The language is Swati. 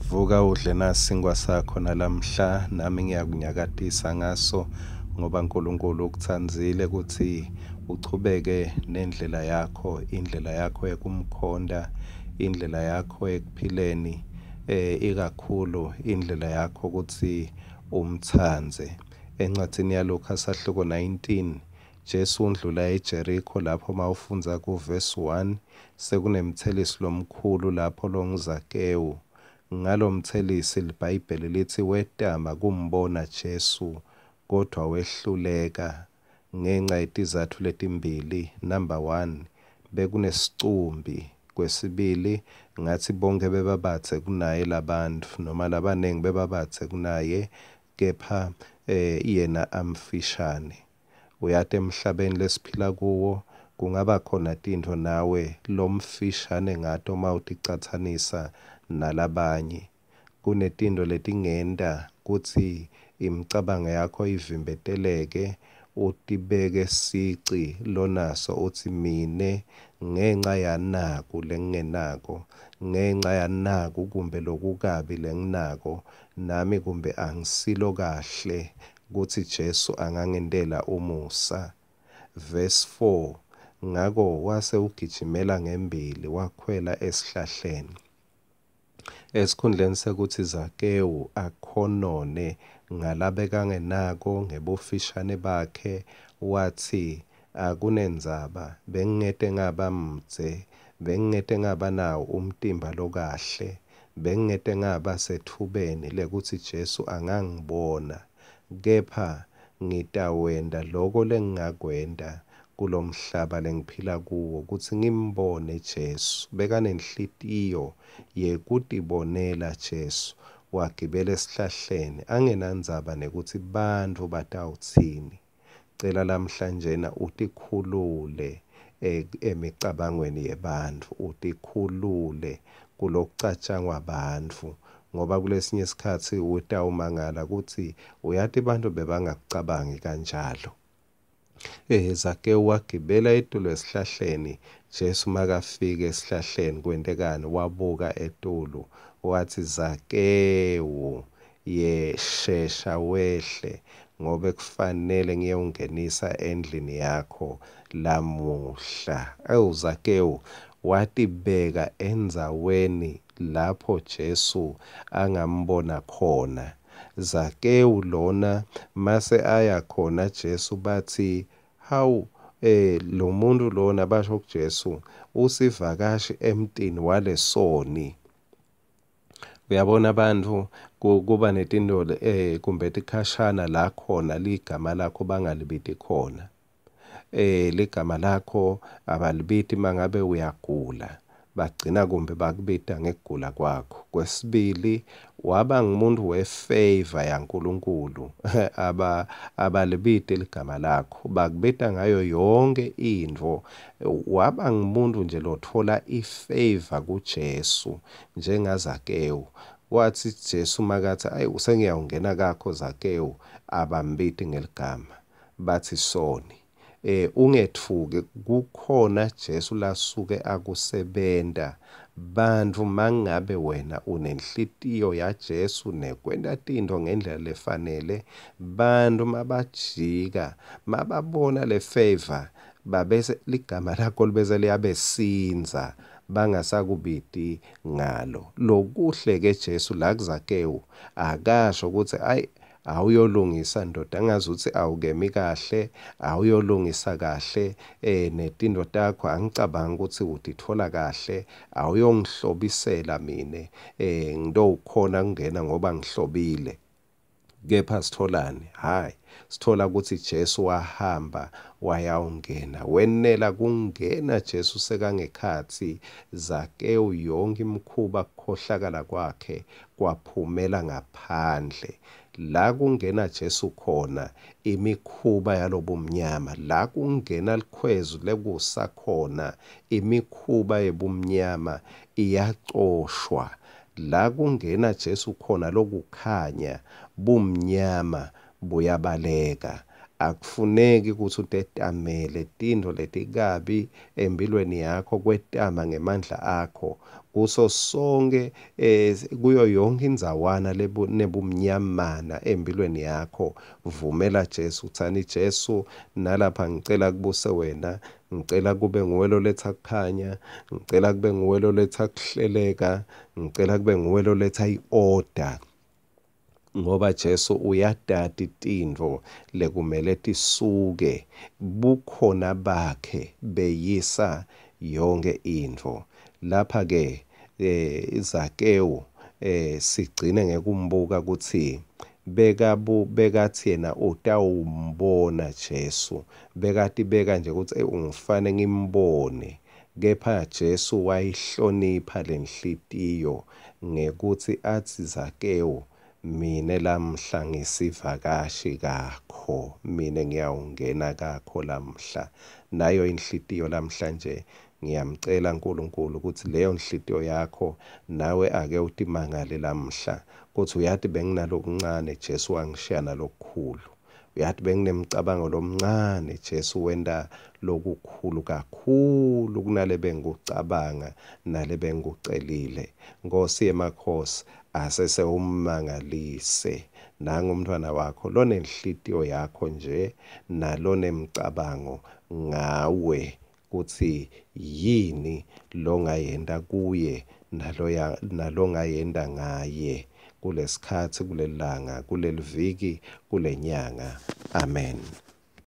Vuka udle nasi sinkhwa sakho nalamhla, nami ngiyakunyakatisa ngaso, ngoba Nkulunkulu ukutsandzile kutsi uchubeke nendlela yakho, indlela yakho yekumkhonta, indlela yakho ekuphileni, ikakhulu indlela yakho kutsi umtsandze. Encwadzini yaLukha sahluko 19, Jesu undlula eJerikho lapho mawufundza kuvesi 1, sekunemtselisi lomkhulu lapho longuZakewu. Ngalomtselisi liBhayibheli litsi wetama kumbona Jesu kodvwa wehluleka ngenca yetizatfu letimbili. Number 1, bekunesicumbi. Kwesibili, ngatsi bonkhe bebabadze kunaye labantfu noma labanengi bebabadze kunaye, kepha yena amfishane. Uyati emhlabeni lesiphila kuwo kungaba khona tintfo nawe lomfishane ngato mawuticatsanisa nalabanye. Kunetintfo letingenta kutsi imicabango yakho ivimbeteleke, utibeke sici lonaso utsi mine ngenca yanaku lengingenako, ngenca yanaku kumbe lokukabi lenginako, nami kumbe angisilo kahle kutsi Jesu angangentela umusa. Verse 4, ngako wase ugijimela ngembili wakhwela esihlahleni. Esikhundleni sekuthi Zakewu akhonone ngalabekangenako ngebufishane bakhe, wathi akunendzaba, bengingete ngaba mdze, bengingete ngaba nawo umtimba lokahle, bengingete ngaba sethubeni lekutsi Jesu angangibona, kepha ngitawenta loko lengingakwenta kulomhlaba lengiphila kuwo kutsi ngimbone Jesu. Bekanenhlitiyo yekutibonela Jesu, wagibela esihlahleni angenandzaba nekutsi bantfu batawutsini. Cela lamhlanjena utikhulule emicabangweni yebantfu, utikhulule kulokucatshangwa bantfu, ngoba kulesinye isikhatsi utawumangala kutsi uyati bantfu bebangakucabangi kanjalo. Zakewu wagibela etulu esihlahleni. Jesu makafika esihlahleni kwentekani? Wabuka etulu wathi, Zakewu, yeshesha wehle, ngobe kufanele ngiyewungenisa endlini yakho lamuhla. Ewu, Zakewu watibeka endzaweni lapho Jesu angambona khona. Zakewu lona mase aya khona Jesu bathi, hawu, lo muntu lona, basho kuJesu, usivakashi emtini walesoni. Uyabona abantu kuba netinto kumbe tikhashana la khona ligama lakho bangalibiti khona. Ligama lakho abalibiti mangabe uyagula, bagcina kumbe bakubita ngekugula kwakho. Kwesibili, waba ngumuntu wefavor yaNkulunkulu. Abalibiti ligama lakho, bakubita ngayo yonke intfo. Waba ngumuntu nje lothola ifavor kuJesu njengaZakewu. Wathi Jesu makathi, ayi usengiyawungena kakho Zakewu, abambiti ngeligama, bathi soni. Ungetfuki, kukhona Jesu lasuke akusebenta. Bantfu mangabe wena unenhlitiyo yaJesu nekwenta tintfo ngendlela lefanele, bantfu mabajika mababona le favor, babese ligama lakho libese liyabesindza, bangasakubiti ngalo. Lokuhle ke Jesu la kuZakewu akasho ukuthi ayi awuyolungisa ndoda, ngazuthi awukemi kahle, awuyolungisa kahle netinto takho angicabangi ukuthi utitfola kahle, awuyongihlobisela mine, ngitowukhona kungena ngoba ngihlobile. Kepha sitholani? Hayi, sithola ukuthi Jesu wahamba wayawungena, wenela kungena Jesu sekangekhatsi Zakewu, yonke imikhuba kukhohlakala kwakhe kwaphumela ngaphandle. La kungena Jesu khona imikhuba yalobumnyama, la kungena likhwezu lekusa khona imikhuba yebumnyama iyacoshwa. La kungena Jesu khona lokukhanya, bumnyama buyabaleka. Akufuneki ukuthi utetamele tintfo letikabi empilweni yakho, kwetama ngemandla akho kuso sonke, kuyo yonke indzawana nebumnyamana empilweni yakho. Vumela Jesu, utsani Jesu, nalapha ngicela kubuse wena, ngicela kube nguwe loletsa kukhanya, ngicela kube nguwe loletsa kuhleleka, ngicela kube nguwe loletsa i-order. Ngoba Jesu uyatati tintfo lekumele tisuke, bukhona bakhe beyisa yonke intfo. Lapha ke Zakewu sigcine ngekumbuka kutsi bekathi yena utawumbona Jesu, bekatibeka nje kutsi ungifane ngimbone. Kepha Jesu wayihlonipha lenhlitiyo ngekutsi atsi Zakewu, mine lamhla ngisivakashi kakho, mine ngiyawungena kakho lamhla. Nayo inhlitiyo lamhlanje ngiyamcela uNkulunkulu ukuthi leyo nhlitiyo yakho nawe ake utimangale lamhla kutsi uyati benginalokuncane, Jesu wangishiya nalokukhulu. Uyati benginemcabango lomncane, Jesu wenta lokukhulu kakhulu kunale bengikucabanga nale bengikucelile. Nkosi yemakhosi, asese ummangalise nangu umntfwana wakho lonenhlitiyo yakho nje nalonemcabango ngawe kutsi yini longayenta kuye nalongayenta ngaye kulesikhatsi, kulelanga, kuleliviki, kulenyanga. Amen.